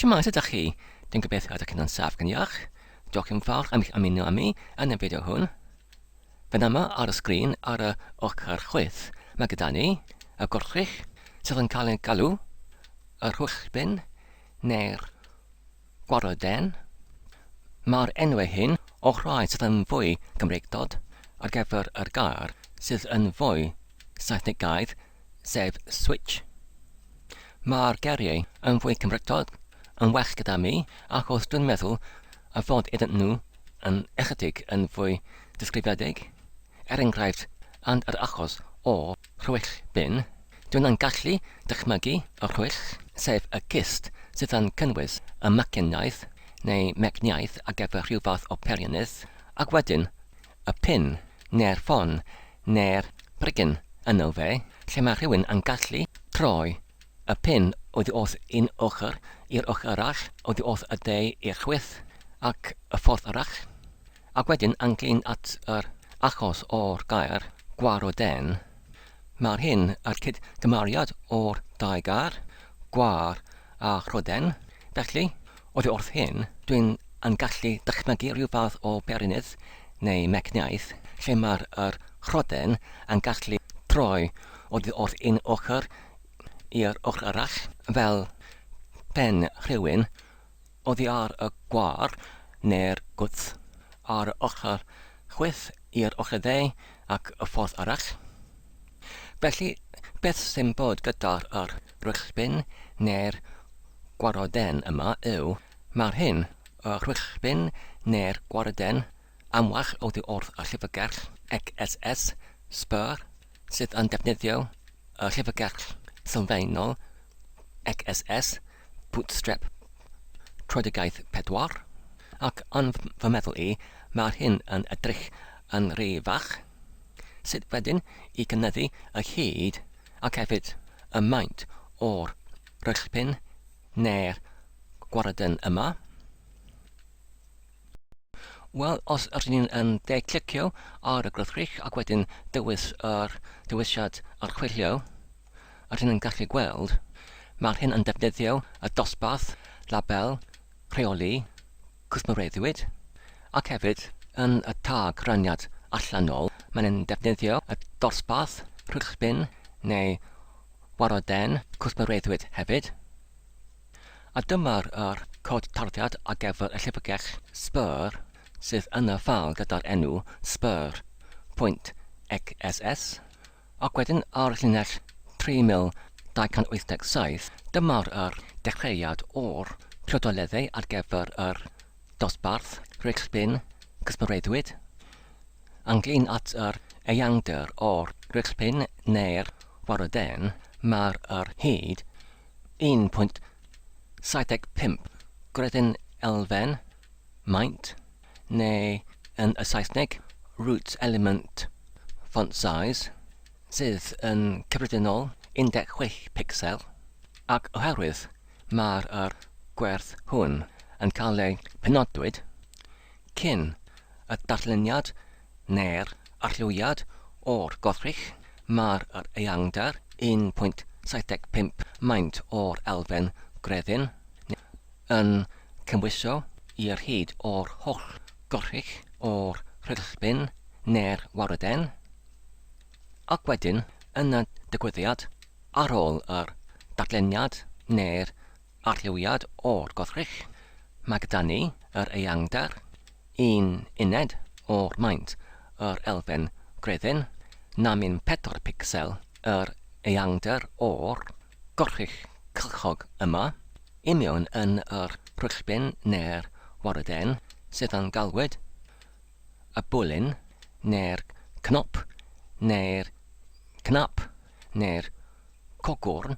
Shwmae, sut ydych chi? Dwi'n gobeithio ydych chi'n saff gan iach. Diolch yn fawr am eich ymuno â mi yn y fideo hwn. Fan yma ar y sgrin ar y ochr chwith, mae gyda ni y gwrthrych sydd yn cael ei galw y rhwyllbin neu'r gwaroden. Mae'r enwau hyn o rhai sydd yn fwy Cymreictod ar gyfer yr gair sydd yn fwy Saesnegaidd sef switch. Mae'r geiriau yn fwy Cymreictod yn well gyda mi achos dwi'n meddwl y fod iddyn nhw yn ychydig yn fwy disgrifiedig. Er enghraifft, yn yr achos o rhwyll bin, dwi'n yn gallu dychmygu y rhwyll, sef y cist sydd yn cynnwys y mecaniaeth neu mecniaeth ar gyfer rhyw fath o peiriannydd, ac wedyn y pin neu'r ffon neu'r brigyn yno fe, lle mae rhywun yn gallu troi y pin oddi wrth un ochr i'r ochr arall, oddi wrth y dde i'r chwith, ac y ffordd arall. Ac wedyn ynglyn at yr achos o'r gair gwaroden, mae'r hyn yr cyd-gymariad o'r dau gair, gwar a rhoden. Felly, oddi wrth hyn, dwi'n yn gallu dychmygu rhyw fath o berinydd neu mecniaeth lle mae'r yr rhoden yn gallu troi oddi wrth un ochr i'r ochr arall, fel pen rhywun oddi ar y gwar neu'r gwth ar y ochr chwith i'r ochr dde ac y ffordd arall. Felly, beth sy'n bod gyda'r yr rhychbin neu'r gwaroden yma yw, mae'r hyn, y rhychbin neu'r gwaroden, amlach oddi wrth y llyfrgell XSS Spur, sydd yn defnyddio y llyfrgell sylfaenol XSS Bootstrap Tröedigaeth 4, ac yn fy meddwl i, mae'r hyn yn edrych yn rhy fach. Sut wedyn i gynyddu y hyd ac hefyd y maint o'r rhychpin neu'r gwaradyn yma? Wel, os ydyn ni'n yn de-clicio ar y gwrthrych ac wedyn dewis yr dewisiad archwilio, rydyn ni'n gallu gweld mae'r hyn yn defnyddio y dosbarth label rheoli cwsmereiddiwyd, ac hefyd yn y tag rhaniad allanol mae'n yn defnyddio y dosbarth rhychbin neu waroden cwsmereiddiwyd hefyd. A dyma'r yr cod tarddiad ar gyfer y llyfrgell Spur sydd yn y ffeil gyda'r enw spur pwynt xss. Ac wedyn ar llinell 3287, dyma'r yr dechreuad o'r priodoleddau ar gyfer yr dosbarth rhychbin cysmoreiddwyd. Ynglyn at yr eangder o'r rhychbin neu'r waroden, mae'r yr hyd 1.75 gredyn elfen maint, neu yn y Saesneg, root element font size, sydd yn cyffredinol 16 picsel, ac oherwydd mae'r yr gwerth hwn yn cael ei penodwyd cyn y darlleniad neu'r arllwyad o'r goddrych, mae'r yr eangder 1.75 maint o'r elfen gredyn yn cymhwyso i'r hyd o'r holl gorchig o'r rhyllbin neu'r waroden, ac wedyn yn y digwyddiad ar ôl yr darlleniad neu'r arlliwiad o'r goddrych, mae gyda ni yr eangder, un uned o'r maint yr elfen gredyn, namyn 4 picsel yr eangder o'r gorchig cylchog yma. I mewn yn yr rhychbin neu'r waroden sydd yn galwyd y bwlyn neu'r cnop neu'r cnap neu'r cogwrn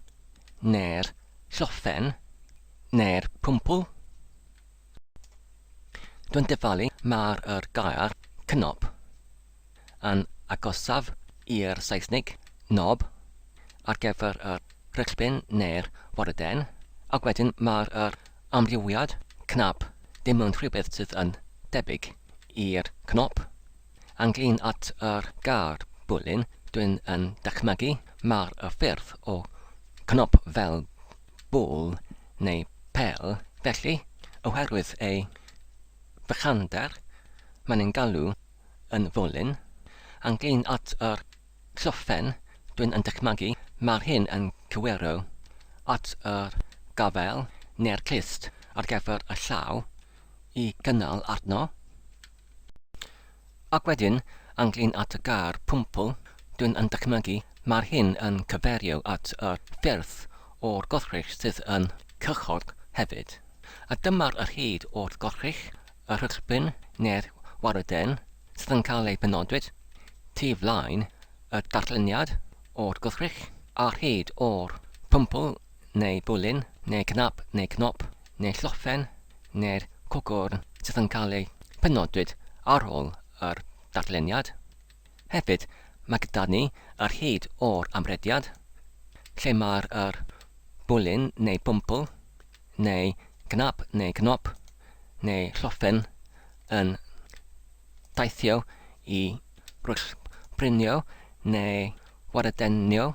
neu'r lloffen neu'r pwmpwl. Dwi'n dyfalu mae'r yr gair cnop yn agosaf i'r Saesneg knob ar gyfer yr rhychbin neu'r waroden, ac wedyn mae'r yr amrywiad cnap dim ond rhywbeth sydd yn debyg i'r cnop. Ynglyn at yr gair bwlyn, dwi'n yn dychmygu mae'r y ffurf o cnop fel bwl neu pel Felly, oherwydd ei fychander, mae'n ein galw yn fwlyn. Ynglŷn at yr lloffen, dwi'n yn dychmygu, mae'r hyn yn cywiro at yr gafael neu'r clust ar gyfer y llaw i gynnal arno. Ac wedyn, ynglŷn at y gair pwmpl, dwi'n yn dychmygu, mae'r hyn yn cyfeirio at yr ffyrdd o'r goddrych sydd yn cychod hefyd. A dyma'r yr hyd o'r goddrych, y rhychbin neu'r waroden sydd yn cael ei benodwyd tu flaen y darlleniad o'r gwrthrych a'r hyd o'r pwmpl neu bwlyn neu gnap neu knop neu lloffen neu'r cwcwrn sydd yn cael ei penodwyd ar ôl yr darlleniad. Hefyd, mae gyda ni yr hyd o'r amrediad, lle mae'r yr bwlyn neu bwmpl neu gnap neu knop neu lloffen yn teithio i rwllbrinio neu waredenio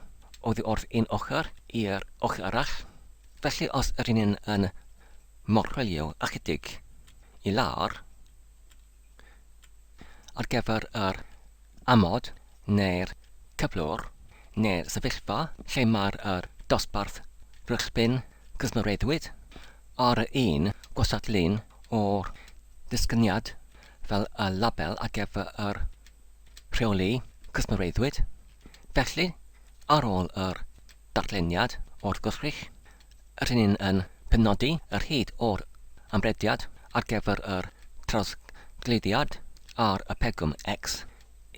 oddi wrth un ochr i'r ochr arall. Felly os yr un yn morhwylio ychydig i lawr ar gyfer yr amod neu'r cyflwr neu'r sefyllfa lle mae'r yr dosbarth rhychbin cysmareddwyd ar yr un gwastatlun o'r disgyniad fel y label ar gyfer yr rheoli cysmareiddwyd. Felly, ar ôl yr darlleniad o'r gwrthrych, rydyn ni'n yn penodi yr hyd o'r amrediad ar gyfer yr trawsgludiad ar y pegwm X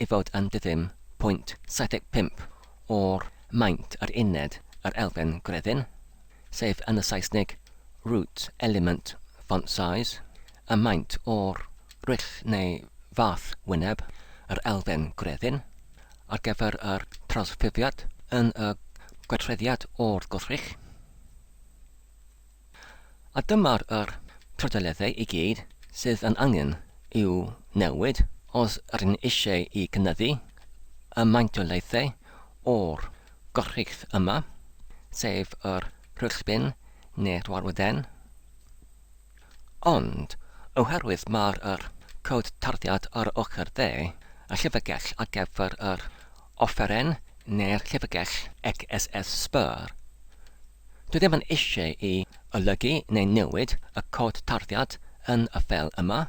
i fod yn diddim 0.75 o'r maint yr uned yr elfen gredyn, sef yn y Saesneg root element font size, y maint o'r rhyll neu fath wyneb yr elfen gredyn ar gyfer yr trawsffurfiad yn y gweithrediad o'r gwrthrych. A dyma'r yr trydoleddau i gyd sydd yn angen i'w newid os ydyn eisiau i gynyddu y maintolaethau o'r gwrthrych yma, sef yr rhyllbin neu'r warwyden. Ond, oherwydd mae'r yr cod tarddiad ar ochr dde y llyfrgell ar gyfer yr offeren neu'r llyfrgell XSS Spur, dwi ddim yn eisiau i olygu neu newid y cod tarddiad yn y ffeil yma.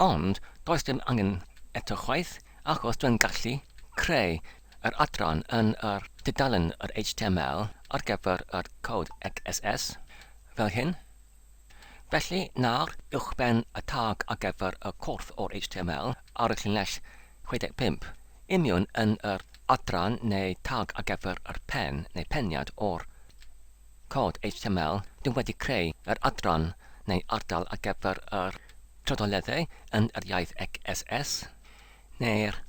Ond does dim angen eto chwaith, achos dwi'n gallu creu yr adran yn yr dudalen yr HTML ar gyfer yr cod XSS, fel hyn. Felly, nawr, uwchben y tag ar gyfer y corff o'r HTML ar y llinell 65, union yn yr adran neu tag ar gyfer yr pen neu peniad o'r cod HTML, dwi wedi creu yr adran neu ardal ar gyfer yr trydoleddau yn yr iaith XSS, neu'r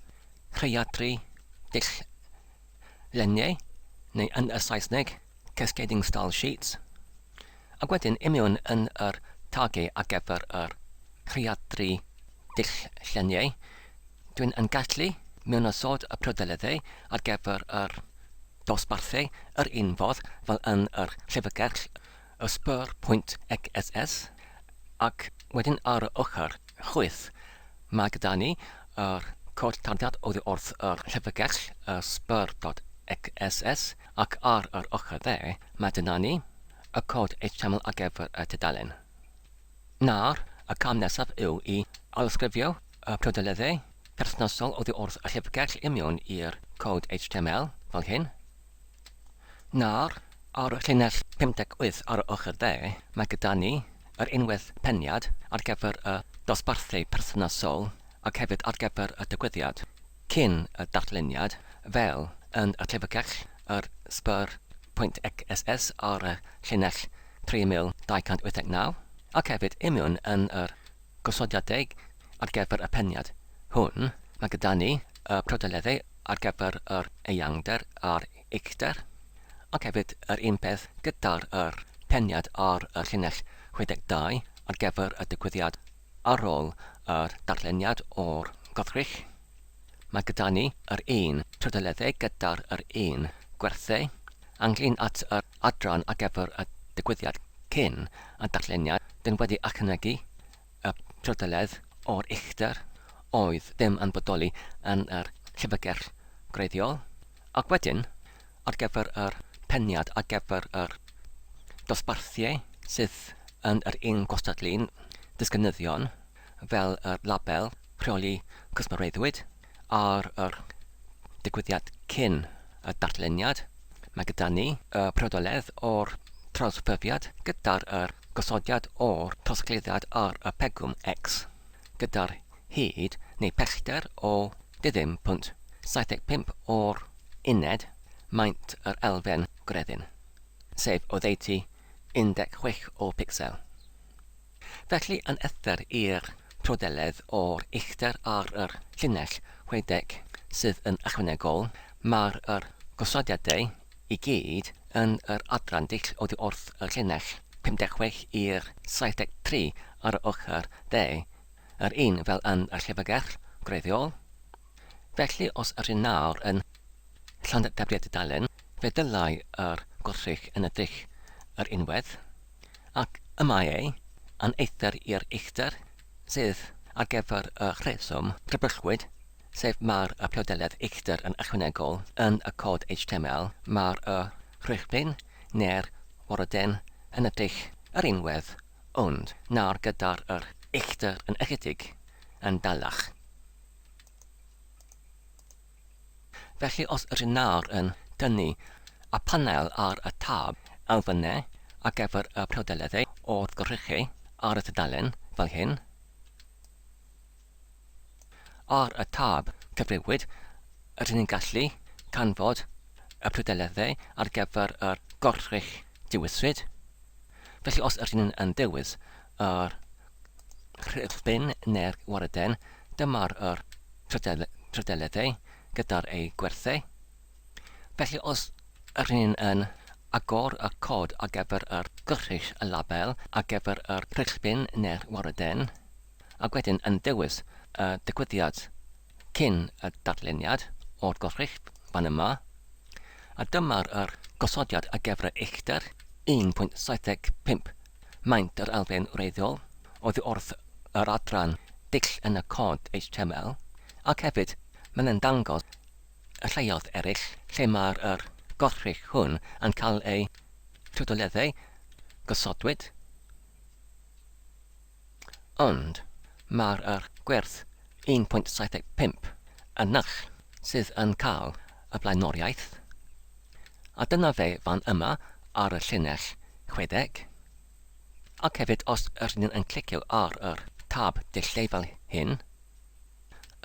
rhaeadru dull leniau, neu yn y Saesneg, Cascading Style Sheets, ac wedyn union yn yr tagu ar gyfer yr rhaeadru dull lluniau, dwi'n yn gallu mewnosod y prydoleddau ar gyfer yr dosbarthu yr un fodd fel yn yr llyfrgell y spur pwynt XSS ac wedyn ar y ochr chwith mae gyda ni yr cod tarddiad oddi wrth yr llyfrgell y spur dot XSS ac ar yr ochr dde mae dyna ni y cod HTML ar gyfer y tudalen. Nawr, y cam nesaf yw i ailysgrifio y prydoleddau perthnasol oddi wrth y llyfrgell i mewn i'r cod HTML, fel hyn. Nawr, ar y llinell 58 ar y ochr dde, mae gyda ni yr unwaith peniad ar gyfer y dosbarthu perthnasol ac hefyd ar gyfer y digwyddiad cyn y darlleniad, fel yn y llyfrgell, yr spur pwynt XSS ar y llinell 3289, ac hefyd imiwn yn yr gosodiadau ar gyfer y peniad hwn, mae gyda ni y prydoleddau ar gyfer yr eangder a'r uchder, ac hefyd yr un peth gyda'r yr peniad ar y llinell 62 ar gyfer y digwyddiad ar ôl yr darlleniad o'r goddrych. Mae gyda ni yr un trydoleddau gyda'r yr un gwerthau. Ynglŷn at yr adran ar gyfer y digwyddiad cyn y darlleniad, dyn wedi ychwanegu y prydeledd o'r uchder oedd ddim yn bodoli yn yr llyfrgell gwreiddiol, ac wedyn ar gyfer yr peniad ar gyfer yr dosbarthiau sydd yn yr un gwastadlun disgynyddion fel yr label rheoli cwsmereiddwyd ar yr digwyddiad cyn y darlleniad. Mae gyda ni y priodoledd o'r trawsffurfiad gyda'r yr gosodiad o'r trosglwyddiad ar y pegwm X gyda'r hyd neu pellter o 20.75 o'r uned maint yr elfen gredyn, sef oddeutu 16 o picsel. Felly yn ether i'r trodeledd o'r uchder ar yr llinell 60 sydd yn ychwanegol, mae'r yr gosodiadau i gyd yn yr adran dull oddi wrth y llinell 56 i'r 73 ar y ochr dde, yr un fel yn y llyfrgell gwreiddiol. Felly os ydyn nawr yn Llanddebri'r dudalen, fe ddylai yr gwrthrych yn y dull yr unwedd, ac y mae ei yn eithr i'r uchder sydd ar gyfer y rheswm crybwyllwyd, sef mae'r y priodeledd uchder yn ychwanegol yn y cod html, mae'r y rhychblin neu'r waroden yn y dull yr unwedd, ond nawr gyda'r yr uchder yn ychydig yn dalach. Felly os ydyn nawr yn tynnu y panel ar y tab elfennau ar gyfer y priodeleddau o'r gorychu ar y tudalen fel hyn, ar y tab cyfrifwyd ydyn ni'n gallu canfod y priodeleddau ar gyfer yr gorych dewiswyd. Felly os ydyn yn dewis yr rhifbin neu'r warden, dyma'r yr trydeleddau gyda'r ei gwerthau. Felly os ydyn ni'n yn agor y cod ar gyfer yr gwrthrych y label ar gyfer yr rhifbin neu'r warden, ac wedyn yn dewis y digwyddiad cyn y darlleniad o'r gwrthrych fan yma, a dyma'r yr gosodiad ar gyfer y uchder 1.75 Maint yr elfen wreiddiol oddi wrth yr adran dull yn y cod html, ac hefyd mae'n yn dangos y lleoedd eraill lle mae'r yr gorthrych hwn yn cael ei trydoleddau gosodwyd. Ond mae'r yr gwerth 1.75 yn null sydd yn cael y blaenoriaeth. A dyna fe fan yma ar y llinell 60. Ac hefyd os ydyn ni'n yn clicio ar yr tab dulliau fel hyn,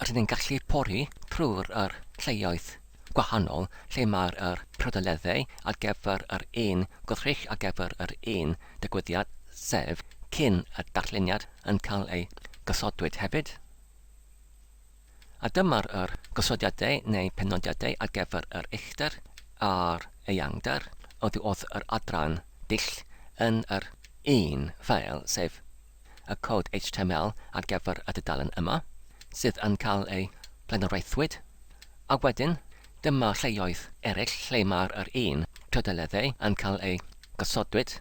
rydyn ni'n gallu pori trwy'r yr lleoedd gwahanol lle mae'r yr prydoleddau ar gyfer yr un gwrthrych ar gyfer yr un digwyddiad, sef cyn y darlleniad yn cael ei gosodwyd hefyd. A dyma'r yr gosodiadau neu penodiadau ar gyfer yr uchder a'r eangder oddi wrth yr adran dull yn yr un ffeil, sef y cod html ar gyfer y dudalen yma, sydd yn cael ei blaenoriaethwyd. A wedyn, dyma lleoedd eraill lle mae'r yr un trydyleddau yn cael eu gosodwyd.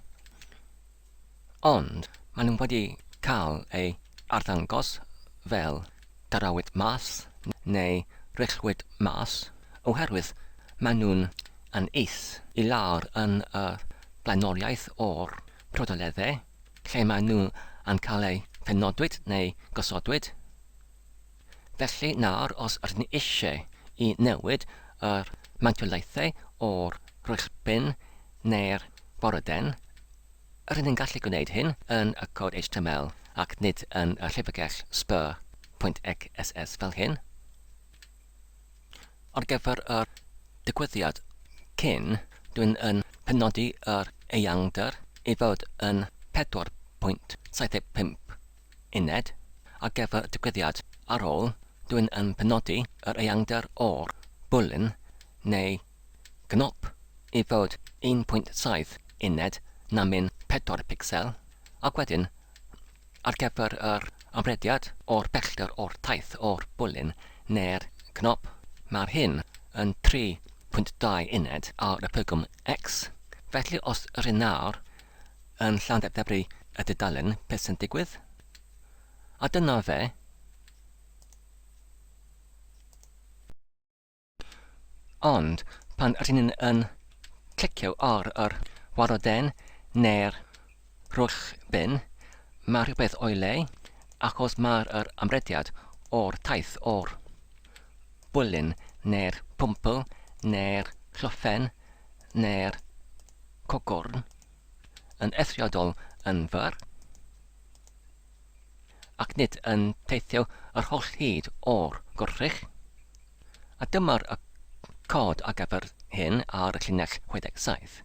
Ond maen nhw wedi cael eu arddangos fel tarawyd mas neu rhyllwyd mas oherwydd maen nhw'n yn is i lawr yn y blaenoriaeth o'r prodoleddau lle maen nhw yn cael eu penodwyd neu gosodwyd. Felly nawr os ydyn ni eisiau i newid yr mantolaethau o'r rhyllbin neu'r boroden, Rydyn ni'n gallu gwneud hyn yn y cod html ac nid yn y llyfrgell spur.xss fel hyn. Ar gyfer yr digwyddiad cyn, dwi'n yn penodi yr eangder i fod yn 4.75 uned. Ar gyfer y digwyddiad ar ôl, dwi'n yn penodi yr eangder o'r bwlyn neu Gnop i fod 1.7 uned namyn 4 picsel, ac wedyn ar gyfer yr amrediad o'r pellter o'r taith o'r bwlyn neu'r cnop, mae'r hyn yn 3. 1.2 uned ar y pygwm X. Felly os yr un nawr yn llawn ddefnyddu y dudalen, beth sy'n digwydd? A dyna fe. Ond pan rydyn ni'n yn clicio ar yr waroden neu'r rwll bin, mae rhywbeth o'i le, achos mae'r yr amrediad o'r taith o'r bwlyn neu'r pwmpl neu'r lloffen neu'r cogwrn yn eithriadol yn fyr, ac nid yn teithio yr holl hyd o'r gwrthrych. A dyma'r y cod ar gyfer hyn ar y llinell 67.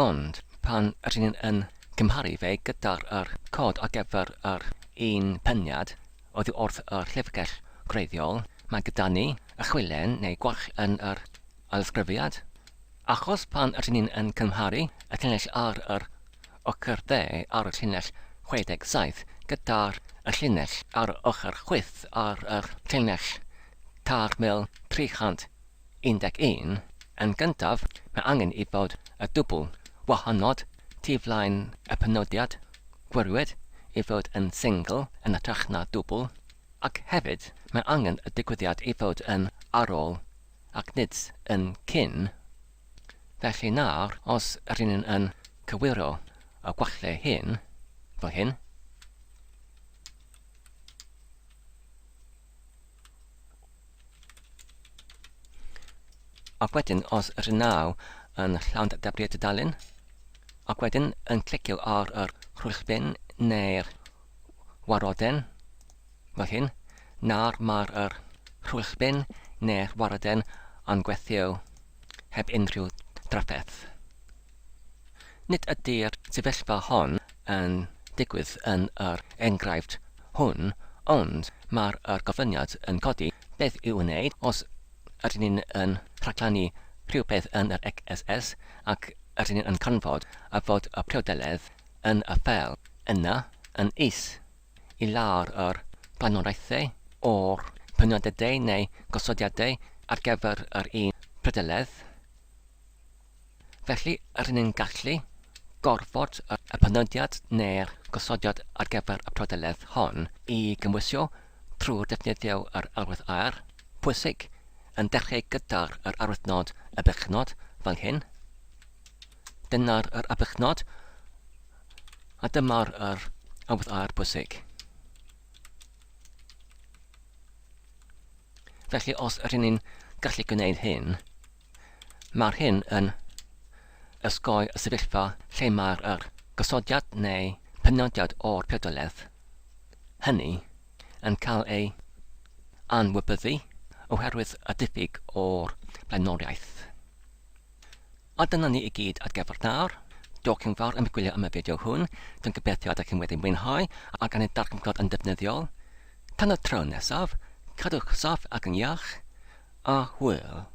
Ond pan rydyn ni'n yn cymharu fe gyda'r yr cod ar gyfer yr un peniad oddi wrth yr llyfrgell gwreiddiol, mae gyda ni y chwilen neu gwall yn yr ailysgrifiad. Achos pan rydyn ni'n yn cymharu y llinell ar yr ochr dde ar y llinell 67 gyda'r y llinell ar yr ochr chwith ar yr llinell 4311, yn gyntaf mae angen i fod y dwbl wahanod tu flaen y penodiad gwiriwyd i fod yn sengl yn hytrach na dwbl, ac hefyd mae angen y digwyddiad i fod yn ar ôl ac nid yn cyn. Felly nawr, os rŷn ni'n yn cywiro y gwallau hyn, fel hyn, ac wedyn os rŷn naw yn llawn debru y tudalen, ac wedyn yn clicio ar yr rhwyllbin neu'r waroden, fel hyn, nawr mae'r yr rhwyllbin neu'r waroden yn gweithio heb unrhyw drafferth. Nid ydy'r sefyllfa hon yn digwydd yn yr enghraifft hwn, ond mae'r yr gofyniad yn codi beth i'w wneud os ydyn ni'n yn rhaglennu rhywbeth yn yr XSS ac ydyn ni'n yn canfod a fod y priodeledd yn y ffeil yna yn is i lawr yr blaenoriaethau o'r penodiadau neu gosodiadau ar gyfer yr un priodeledd. Felly, rŷn ni'n gallu gorfod y penodiad neu'r gosodiad ar gyfer y priodeledd hon i gymhwyso trwy ddefnyddio yr arwydd air pwysig yn dechrau gyda'r yr arwyddnod ybychnod fel hyn. Dyna'r yr ybychnod a dyma'r yr arwydd air pwysig. Felly os rŷn ni'n gallu gwneud hyn, mae'r hyn yn ysgoi y sefyllfa lle mae'r yr gosodiad neu penodiad o'r priodoledd hynny yn cael ei anwybyddu oherwydd y diffyg o'r blaenoriaeth. A dyna ni i gyd ar gyfer nawr. Diolch yn fawr am gwylio am y fideo hwn. Dwi'n gobeithio ydych chi'n wedi mwynhau ac yn ei darganfod yn defnyddiol. Tan y tro nesaf, cadwch saff ac yn iach, a hwyl.